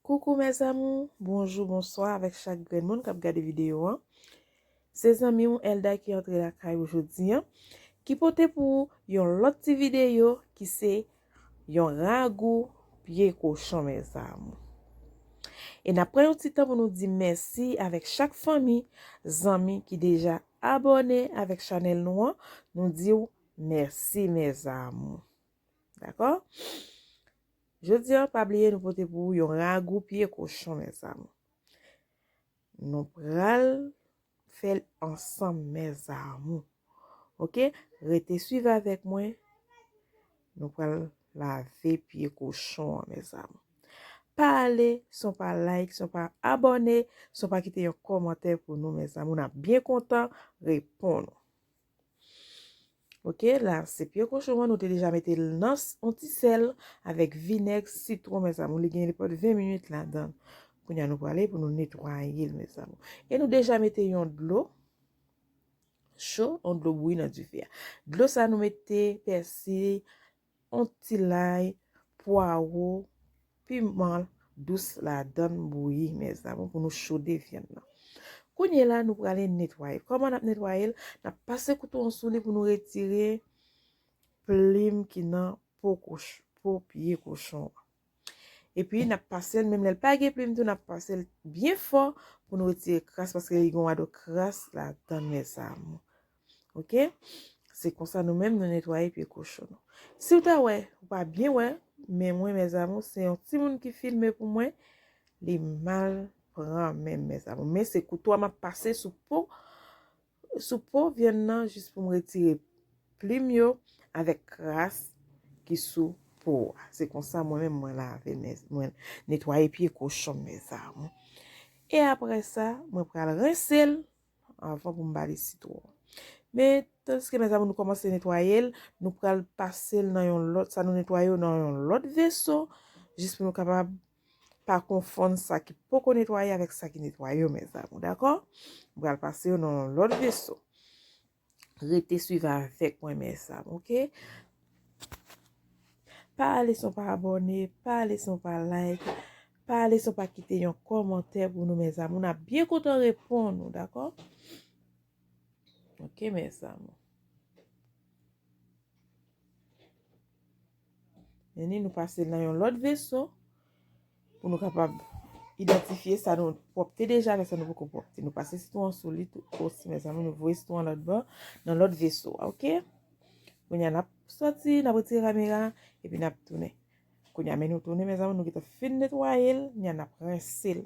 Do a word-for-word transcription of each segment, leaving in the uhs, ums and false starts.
Koukou mes amours, bonjou, bonswa avèk chak grenn moun k ap gade videyo an. Se zanmi w Elda ki antre lakay ou jodi an, ki pote pou ou yon lòt ti videyo ki se yon ragou pye kochon, mes amours. E n ap pran yon ti tan pou nou di mèsi avèk chak fanmi, zanmi ki deja abòne avèk chanèl nou an, nou di w mèsi, mes amours. Dakò? Jodi a, pa bliye nou pote pou ou yon ragou pye kochon, mes amours. Nou pral fè l ansanm, mes amours. Oke? Rete swiv avèk mwen. Nou pral lave pye kochon an, mes amours. Pa ale san w pa like, san w pa abòne, san w pa kite yon kòmantè pou nou, mes amours. N ap byen kontan reponn ou. Oke, la, se pye kochon an, nou te deja mete l nan s-, yon ti sèl avèk vinèg, sitwon, mes amours. Li gen nenpòt ven minit ladan l. Kounye a, nou prale pou nou netwaye l, mes amours. E nou deja mete yon dlo cho, yon dlo bouyi nan dife a. Dlo sa, nou mete pèsi, yon ti lay, pwawo, piman dous ladan l bouyi, mes amours, pou nou chode vyann nan. Kounye a la, nou prale netwaye. Kòman n ap netwaye l? N ap pase kouto an sou li pou nou retire plim ki nan po koch-, po pye kochon an. Epi, n ap pase l, menm lè l pa gen plim tou, n ap pase l byen fò pou nou retire kras, paske li gen yon wado kras ladan l, mes amours. Oke? Se konsa nou menm nou netwaye pye kochon nou. Si w ta wè, ou pa byen wè, men mwen, mes amours, se yon timoun ki filme pou mwen, li mal pran menm, mes amours. Men se kouto a m ap pase sou po, sou po vyann nan jis pou m retire plim yo avèk kras ki sou po a. Se konsa mwen menm mwen lave, mes, mwen netwaye pye kochon, mes amours. E apre sa, mwen pral rense l avan pou m ba li sitwon. Men, tandiske, mes amours, nou kòmanse netwaye l, nou pral pase l nan yon lòt, sa nou netwaye yo nan yon lòt veso, jis pou nou kapab pa konfonn sa ki poko netwaye avèk sa ki netwaye yo, mes amours, dakò? Nou pral pase yo nan yon lòt veso. Rete swiv avèk mwen, mes amours, oke? Pa ale san w pa abòne, pa ale san w pa like, pa ale san w pa kite yon kòmantè pou nou, mes amours. N ap byen kontan reponn ou, dakò? Oke, mes amours. Men ni nou pase l nan yon lòt veso pou nou kapab idantifye sa nou pwòpte deja avèk sa nou poko pwòpte. Nou pase sitwon an sou li tou osi, mes amours, nou voye sitwon an lòt bò, nan lòt veso a, oke? Kounye a, n ap sòti, n ap retire kamera, epi n ap tounen. Kounye a, men nou tounen, mes amours, nou gentan fin netwaye l, kounye a, n ap rense l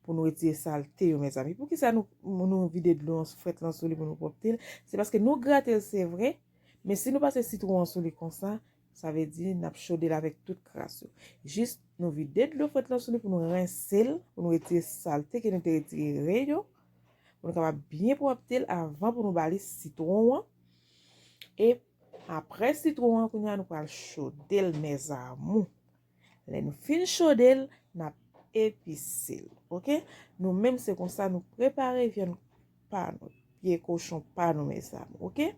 pou nou retire salte yo, mes amours. Poukisa nou, nou vide dlo an frèt lan sou li pou nou pwòpte l? Se paske nou grate l, se vre, men si nou pase sitwon an sou li konsa, sa vle di n ap chode l avèk tout kras yo. Jis nou vide dlo frèt lan sou li pou nou rense l, pou nou retire salte ke nou te retire yo, pou nou kapab byen pwòpte l avan pou nou ba li sitwon an. E apre sitwon an, kounye a nou pral chode l, mes amours. Lè nou fin chode l, n ap epise l, oke? Nou menm se konsa nou prepare vyann pa nou, pye kochon pa nou, mes amours, oke?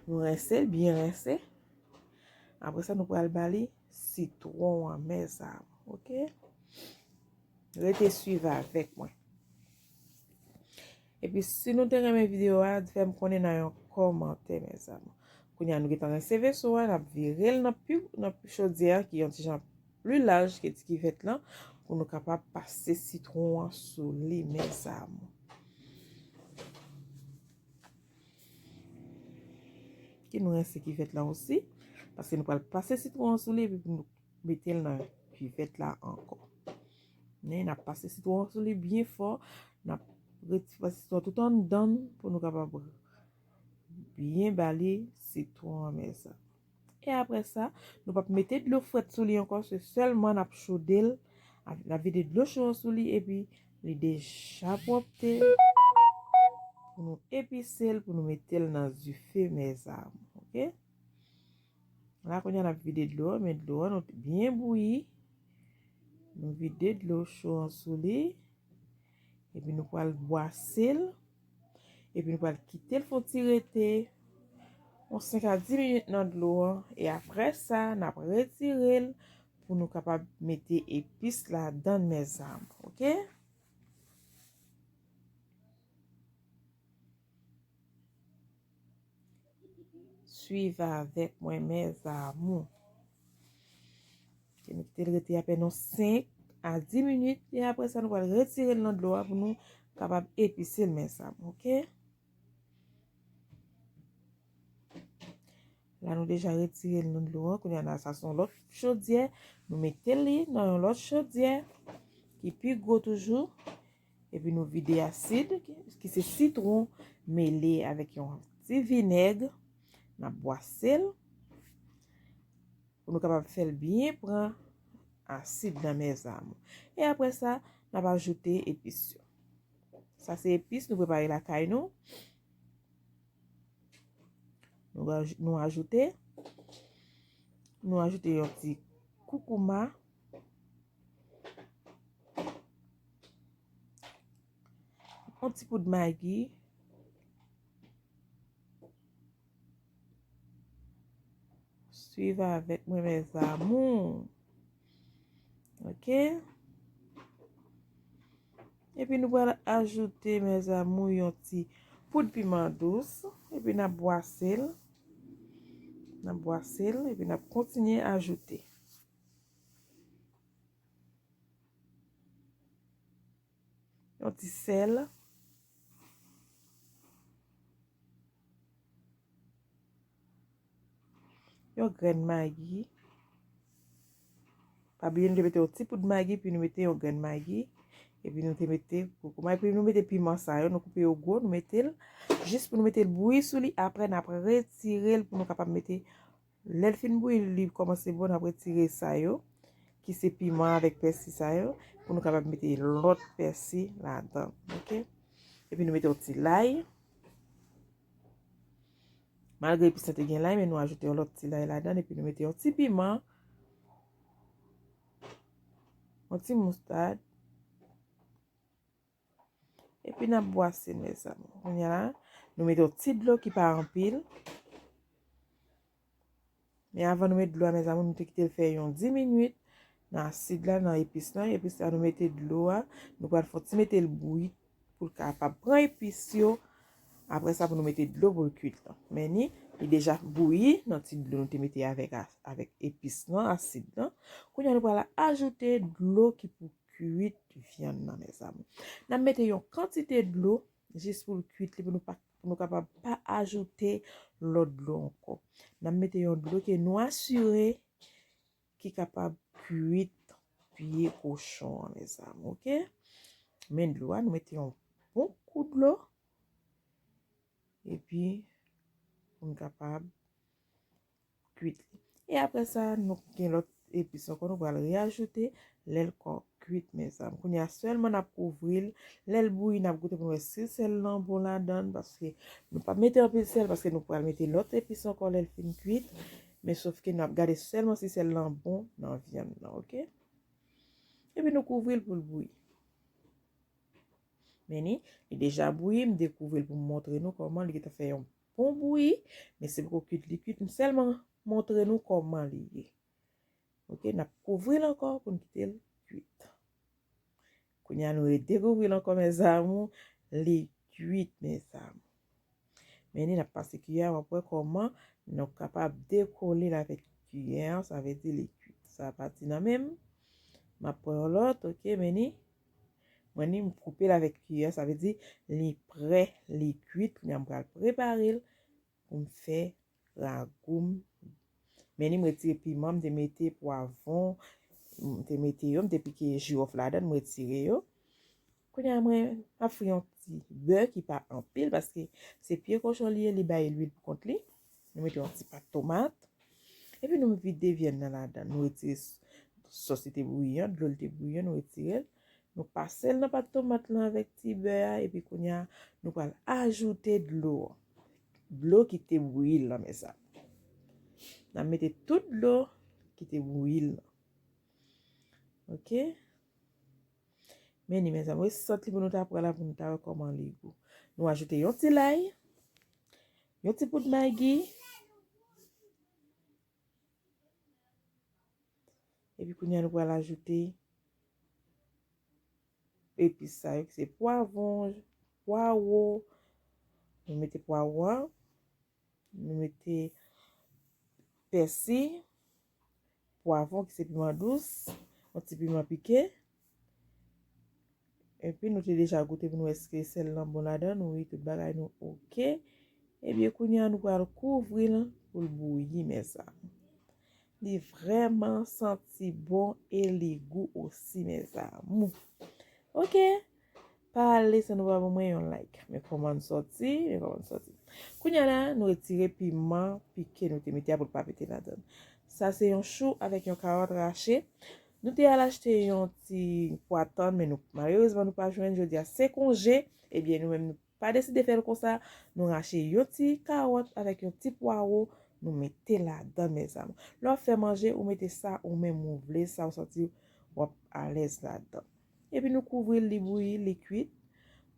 Nou rense l, byen rense. Apre sa, nou pral ba li sitwon an, mes amours, oke? Rete swiv avèk mwen. Epi si nou te renmen videyo a, fè m konnen nan yon kòmantè, mes amours. Kounye a nou gentan rense veso a, n ap vire l nan pi, nan pi chodyè a ki yon ti jan pli laj ke ti kivèt lan, pou nou kapab pase sitwon an sou li, mes amours. Ki nou rense kivèt lan osi, paske nou pral pase sitwon an sou li, epi pou nou mete l nan kivèt la ankò. Men n ap pase sitwon an sou li byen fò, n ap retire sitwon tout anndan l pou nou kapab byen ba li sitwon an, mes amours. E apre sa, nou p ap mete dlo frèt sou li ankò, se sèlman n ap chode l, n ap vide dlo cho an sou li, epi li deja pwòpte pou nou epise l, pou nou mete l nan dife, mes amours, oke? La, kounye a n ap vide dlo an, men dlo an nou byen bouyi. Nou vide dlo cho an sou li. Epi nou pral bwase l. Epi nou pral kite l fè yon ti rete yon senk a dis minit nan dlo an. E apre sa, n ap retire l pou nou kapab mete epis ladan, mezanmi, oke? Swiv avèk mwen, mes amours. Ke nou kite l rete apèn yon senk a dis minit. E apre sa, nou pral retire l nan dlo a pou nou kapab epise l, mes amours, oke? La, nou deja retire l nan dlo a. Kounye a, sa se yon lòt chodyè. Nou mete li nan yon lòt chodyè ki pi gwo toujou. Epi nou vide asid, ki, ki se sitwon, mele avèk yon ti vinèg. N ap bwase l pou nou kapab fè l byen pran asid nan, mes amours. E apre sa, n ap ajoute epis yo. Sa se epis nou prepare lakay nou. Nou aj-, nou ajoute, nou ajoute yon ti koukouma, yon ti poud magi. Swiv avèk mwen, mes amours. Oke? Epi nou pral ajoute, mes amours, yon ti poud piman dous. Epi n ap bwase l. N ap bwase l. Epi n ap kontinye ajoute. Yon ti sèl. Yon grenn magi. Pa bliye nou te mete yon ti poud magi, epi nou mete yon grenn magi. Epi nou te mete koukouma, epi nou mete piman sa yo, nou koupe yo gwo, nou mete l jis pou nou mete l bouyi sou li. Apre, n ap retire l pou nou kapab mete Lè l fin bouyi, li kòmanse bon, n ap retire sa yo, ki se piman avèk pèsi sa yo, pou nou kapab mete lòt pèsi ladan, oke? Epi nou mete yon ti lay. Malgre epis la te gen lay, men nou ajoute yon lòt ti lay ladan, epi nou mete yon ti piman, yon ti moustad. Epi n ap bwase, mes amours. Kounye a la, nou mete yon ti dlo ki pa anpil. Men avan nou met dlo a, mes amours, nou te kite l fè yon dis minit nan asid la, nan epis la. Epis la, nou mete dlo a. Nou pral fè yon ti mete l bouyi pou l kapab pran epis yo. Apre sa, pou nou mete dlo pou l kuit la. Men ni, li deja bouyi nan ti dlo nou te mete avèk a-, avèk epis lan, asid lan. Kounye a, nou pral ajoute dlo ki pou kuit vyann nan, mes amours. N ap mete yon kantite dlo jis pou l kuit li, pou nou pa, pou nou kapab pa ajoute lòt dlo ankò. N ap mete yon dlo ke nou asire ki kapab kuit pye kochon an, mes amours, oke? Men dlo a, nou mete yon bon kou dlo. Epi, pou n kapab kuit li. E apre sa, nou gen lòt epis ankò, nou pral reajoute lè l kò kuit, mes amours. Kounye a sèlman n ap kouvri l. Lè l bouyi, n ap goute pou n wè si sèl lan bon ladan l, paske nou p ap mete anpil sèl, paske nou pral mete lòt epis ankò lè l fin kuit. Men sòf ke n ap gade sèlman si sèl lan bon nan vyann nan, oke? Epi nou kouvri l pou l bouyi. Men ni, li deja bouyi, m dekouvri l pou m montre nou kòman li gentan fè yon bon bouyi, men se poko kuit li kuit, m sèlman montre nou kòman li ye. Oke, n ap kouvri l ankò pou n kite l kuit. Kounye a nou redekouvri l ankò, mes amours, li kuit, mes amours. Men ni n ap pase kiyè a, w ap wè kòman nou kapab dekole l avèk kiyè an, sa vle di li kuit. Sa pati nan men m. M ap pran yon lòt, oke, men ni. Mwen ni m koupe l avèk kiyè, sa vle di li prè, li kuit. Kounye a m pral prepare l pou m fè ragou m. Men ni m retire piman, m te mete pwavwon, m te mete yo, m te pike jiwòf ladan l, m retire yo. Kounye a mwen ap fri yon ti bè ki pa anpil, paske se pye kochon li ye, li bay lwil pou kont li. Nou mete yon ti pat tomat. Epi nou vide vyann nan ladan. Nou retire s-, sòs li te bouyi an, dlo li te bouyi an, nou retire l. Nou pase l nan pat tomat lan avèk ti bè a, epi kounye a, nou pral ajoute dlo an. Dlo ki te bouyi l lan, mes amours. N ap mete tout dlo ki te bouyi l lan. Oke? Men ni, mes amours, resòt li pou nou ta pran la, pou nou ta wè kòman li gou. Nou ajoute yon ti lay, yon ti poud magi, Epi kounye a nou pral ajoute epis sa yo ki se pwavon, pwawo. Nou mete pwawo a, nou mete pèsi, pwavon ki se piman dous, yon ti piman pike. Epi nou te deja goute pou nou wè èske sèl lan bon ladan, nou wi, tout bagay nou oke. Ebyen kounye a nou pral kouvri l pou l bouyi, mezanmi. Li vrèman santi bon e li gou osi, mezanmi. Oke. Pa ale san nou pa ban mwen yon like. Men kòman n sòti, men kòman n sòti. Kounye a la, nou retire piman pike nou te mete a pou l pa pete ladan. Sa se yon chou avèk yon kawòt rache. Nou te al achte yon ti pwa tann, men nou, malerezman, nou pa jwenn. Jodi a se konje. Ebyen, nou menm, nou pa deside fè l konsa. Nou rache yon ti kawòt avèk yon ti pwawo. Nou mete ladan, mezanmi. Lè w ap fè manje, ou mete sa ou menm ou vle, sa ou santi w ap alèz ladan. Epi nou kouvri l, li bouyi, li kwit.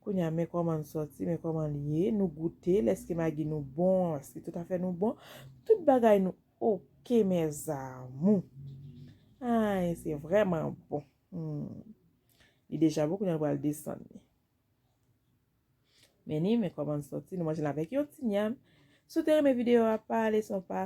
Kounye a, men kòman l sòti, men kòman l ye. Nou goute, lèske magi nou bon, èske tout afè nou bon. Tout bagay nou oke, mes amours. Ay, se vrèman bon. Hmm. Li deja bon, kounye a nou pral desann li. Men ni, men kòman l sòti, nou manje l avèk yon ti nyam. Si w te renmen videyo a, pa ale san w pa